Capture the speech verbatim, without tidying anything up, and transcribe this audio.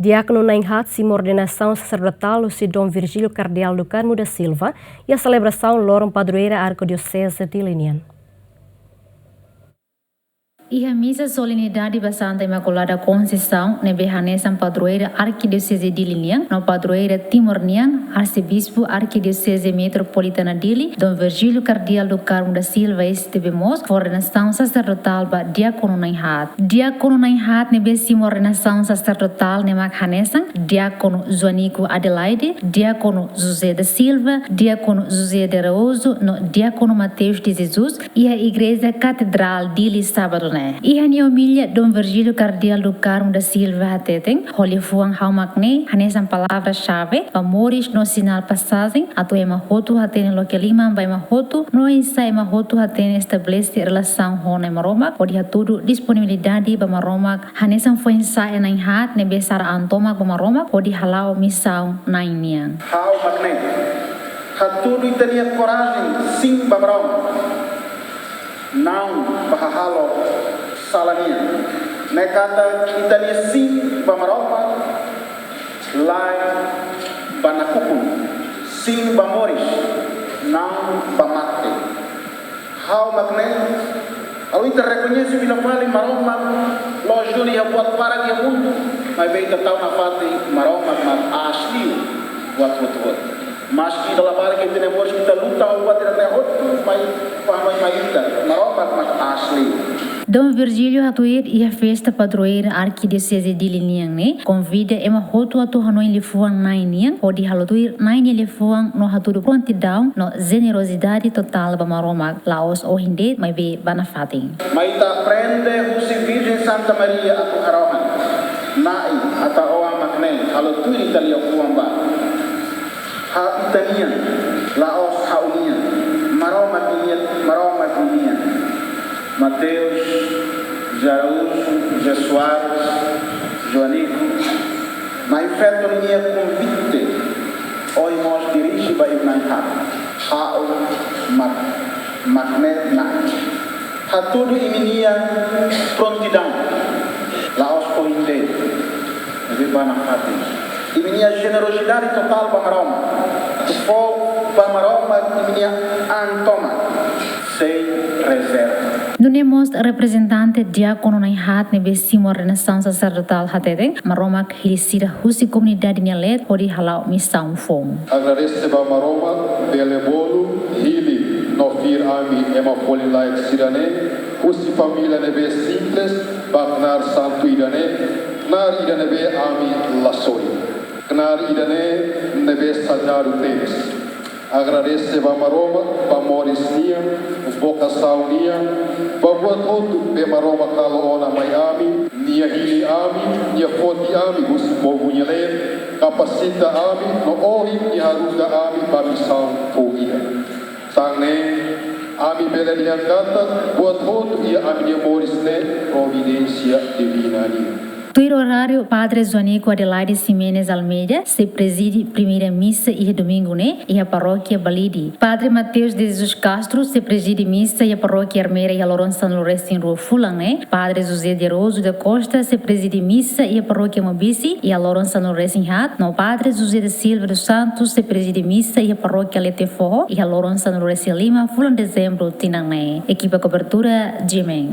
Diákonu na'in-haat simu ordenasaun saserdotál husi Dom Virgílio Kardeál do Carmo da Silva iha selebrasaun loron padroeira Arkidioseze Dili nian. Iha misa solenidade ba Santa Imakulada Konsesaun ne'ebé hanesan padroeira Arkidioseze Dili nian no padroeira Timor nian, Arsebispu Arkidioseze Metropolitana Dili, Dom Virgílio Kardeál do Carmo da Silva, S T B mós fó ordenasaun saserdotál ba diákonu na'in-haat. Diákonu na'in-haat ne'ebé simu ordenasaun saserdotál ne'e mak hanesan diákonu Joanico Adelaide, diákonu José da Silva, diákonu José de Araújo no diákonu Mateus de Jesus, iha Igreja Katedrál Dili sábadu ne'e. Iha nia omilia, Dom Virgílio Kardeál do Carmo da Silva hateten, ho liafuan Ha'u mak ne'e hanesan palavra-xave ba moris no sinál pasajen atu ema hotu hatene loke liman ba ema hotu, no oinsá ema hotu hatene estabelese relasaun ho Na'i Maromak, hodi hatudu disponibilidade ba Maromak hanesan foin-sa'e na'in-haat ne'ebé sara an tomak ba Maromak hodi hala'o misaun Na'i nian. Ha'u mak ne'e. Hatudu ita-nia korajen sin ba Maromak, naun ba hahalok sala nian. Ne'e katak ita-nia sin ba Maromak lae ba nakukun, sin ba moris, naun ba mate. Ha'u mak ne'e, ha'u, ita rekoñese fila fali Maromak la'ós duni iha buat barak iha mundu, maibé ita tau nafatin Maromak mak aas liu buat hotu-hotu. Maski dala barak ita-nia moris ita luta ho buat ida-ne'e hotu, mai, mai, mai ita, Maromak mak aas liu. Dom Virgílio hatuir iha festa padroeira Arkidioseze Dili nian ne'e, konvida ema hotu atu hanoin liafuan Na'i nian, hodi halo tuir Na'i nia liafuan no hatudu prontidaun no jenerosidade totál ba Maromak, la'ós ohin de'it maibé ba nafatin. Mai ita aprende husi Virjen Santa Maria atu harohan. Na'i, ata Oan mak ne'e, halo tuir ita liafuan ba. Ha'u, ita-nian, la'ós ha'u-nian. Maromak nian, Maromak nian. Mateus, José Araújo, José Soares, Joanico, Na'i Feto nia konvite, ohin mós dirije ba imi na'in-haat. Ha'u mak, mak ne'e Na'i. Hatudu imi-nia prontidaun, la'ós ohin de'it, maibé ba nafatin. Imi-nia jenerosidade totál ba Maromak, atu fó ba Maromak imi-nia an tomak, sein rezerva. Nune'e mós reprezentante diákonu na'in-haat ne'ebé simu ordenasaun saserdotál hateten, Maromak hili sira husi komunidade nia leet hodi hala'o misaun foun. Agradese ba Maromak bele bolu, hili no fiar ami ema folin-laek sira-ne'e, husi família ne'ebé simples, ba knaar santu ida-ne'e, knaar ida ne'ebé ami la soi. Knaar ida-ne'e ne'ebé sajadu tebes. Agradese ba Maromak, ba moris nian, vokasaun nian, ba buat hotu be Maromak halo ona mai ami, nia hili ami, nia foti ami husi povu nia leet, kapasita ami, no ohin nia haruka ami ba misaun foun ida. Tan ne'e, ami bele dehan katak buat hotu iha ami-nia moris ne'e providénsia divina nian. Tuir oráriu, Padre Joanico Adelaide Ximenes Almeida sei prezide primeira misa iha domingu ne'e iha Parókia Balide. Padre Mateus de Jesus Castro sei prezide misa iha Parókia Ermera iha loron sanulu-resin-rua fulan ne'e. Padre José de Araújo da Costa sei prezide misa iha Parókia Maubisse iha loron sanulu-resin-haat, no Padre José da Silva dos Santos sei prezide misa iha Parókia Letefoho iha loron sanulu-resin-lima fulan Dezembru tinan ne'e. Ekipa kobertura, G M N.